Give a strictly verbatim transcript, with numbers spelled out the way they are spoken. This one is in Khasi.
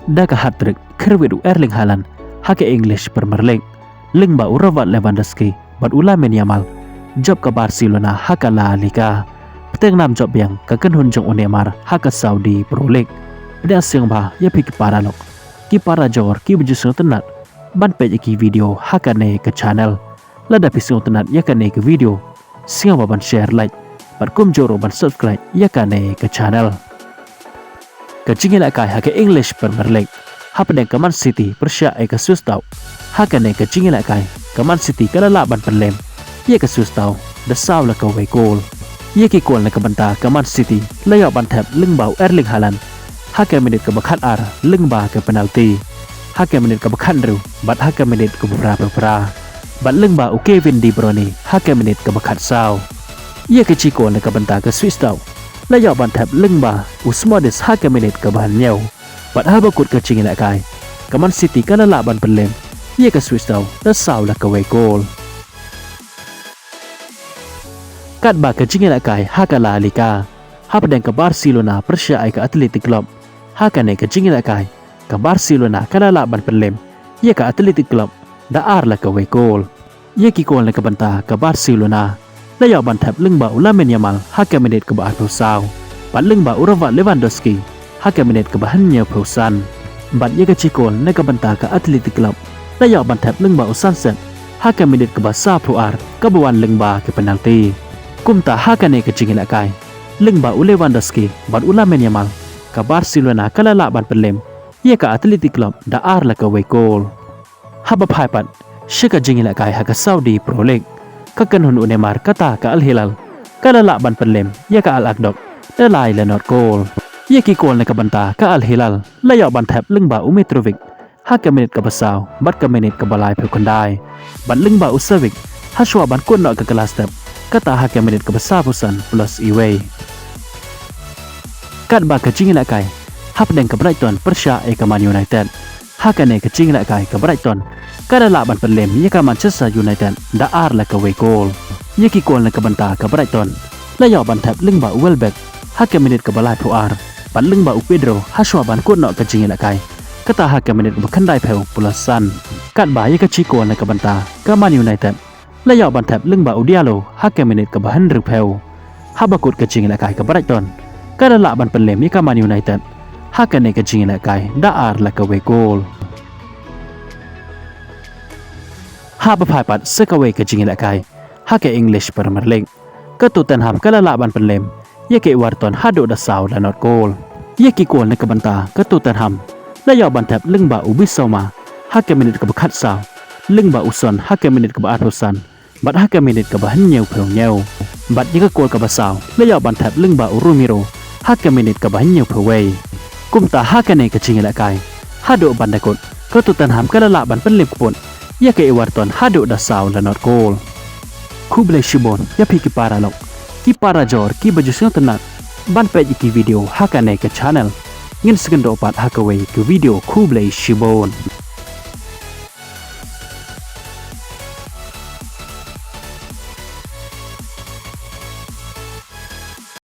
Da ka hat-trick kyrwit u Erling Haaland ha ka English Premier League, lyngba u Robert Lewandowski bad u Lamine Yamal, jop ka Barcelona ha ka La Liga. Pteng nam jop biang ka kynhun jong u Neymar ha ka Saudi Pro League. Pdiang sngewbha ïa phi ki para lok, ki para jor, ki ba ju sngewtynnat ban peit ïa ki video ha kane ka channel. Lada phi sngewtynnat ïa kane ka video, sngewbha ban share, like bad kumjuh ruh ban subscribe ïa kane ka channel. Ka jingïalehkai ha ka English Premier League, hapdeng ka Man City pyrshah ïa ka Swissdorf. Ha kane ka jingïalehkai, ka Man City ka la lah ban pynlem ïa ka Swissdorf da saw la kawei kol. Ïa ki kol na ka bynta ka Man City la ïoh ban thep lyngba u Erling Haaland ha ka minit kaba khatar lyngba ka penalty, ha ka minit kaba khathynriew bad ha ka minit kaba phraphew phra, bad lyngba u Kevin De Bruyne ha ka minit kaba khatsaw. Ïa ka jingkol na ka bynta ka Swissdorf la ïoh ban thep lyngba u Smodes ha ka minit kaba hynñiew, bad haba kut ka jingïalehkai, ka Man City ka la lah ban pynlem ïa ka Swissdorf da saw la kawei kol. Katba ka jingïalehkai ha ka La Liga, hapdeng ka Barcelona pyrshah ïa ka Athletic Club, ha kane ka jingïalehkai, ka Barcelona ka la lah ban pynlem ïa ka Athletic Club da ar la kawei kol. Ïa ki kol na ka bynta ka Barcelona la ïoh ban thep lyngba u Lamine Yamal ha ka minit kaba arphew saw, bad lyngba u Robert Lewandowski ha ka minit kaba hynñiewphew san. Bad ïa ka jingkol na ka bynta ka Athletic Club la ïoh ban thep lyngba u Sanchez ha ka minit kaba sawphew ar, kaba wan lyngba ka penalty. Kumta ha kane ka jingïalehkai, lyngba u Lewandowski bad u Lamine Yamal, ka Barcelona ka la lah ban pynlem ïa ka Athletic Club da ar la kawei kol. Haba phai pat sha ka jingïalehkai ha ka Saudi Pro League, ka kynhun u Neymar kata ka Al Hilal ka la lah ban pynlem ïa ka Al Ahdouk da lai la nod kol. Ïa ki kol na ka bynta ka Al Hilal la ïoh ban thep lyngba u Mitrovic ha ka minit kaba saw bad ka minit kaba laiphew khyndai, bad lyngba u Savic hashwa ban kut noh ka kylla step, kata ha ka minit kaba sawphew san plus iwei. Katba ka jingïalehkai hapdeng ka Brighton pyrshah ïa ka Man United, ha kane ka jingïalehkai ka Brighton ka la lah ban pynlem ïa ka Manchester United da ar la kawei kol. Ïa ki kol na ka bynta ka Brighton la ïoh ban thep lyngba u Welbeck ha ka minit kaba laiphew ar, bad lyngba u Pedro hashwa ban kut noh ka jingïalehkai, kata ha ka minit kaba khyndaiphew plus san. Katba ïa ka jingkol na ka bynta ka Man United la ïoh ban thep lyngba u Diallo ha ka minit kaba hynriewphew. Haba kut ka jingïalehkai ka Brighton ka la lah ban pynlem ïa ka Man United ha kane ka jingïalehkai da ar la kawei kol. Haba phai pat sha kawei ka jingïalehkai ha ka English Premier League, ka Tottenham ka la lah ban pynlem ïa ka Everton haduh da saw la nod kol. Ïa ki kol na ka bynta ka Tottenham la ïoh ban thep lyngba u Bissouma ha ka minit kaba khatsaw, lyngba u Son ha ka minit kaba arphew san, bad ha ka minit kaba hynñiewphew hynñiew. Bad ïa ka kol kaba saw la ïoh ban thep lyngba u Romero ha ka minit kaba hynñiewphew wei. Kumta ha kane ka jingïalehkai, haduh ban da kut, ka Tottenham ka la lah ban pynlem kput ïa ka Everton haduh da saw la nod kol. Khublei shibun ïa phi ki para lok, ki para jor, ki ba ju sngewtynnat ban peit ïa ki video ha kane ka channel. Ngin sa ïakynduh pat ha kawei ka video. Khublei shibun.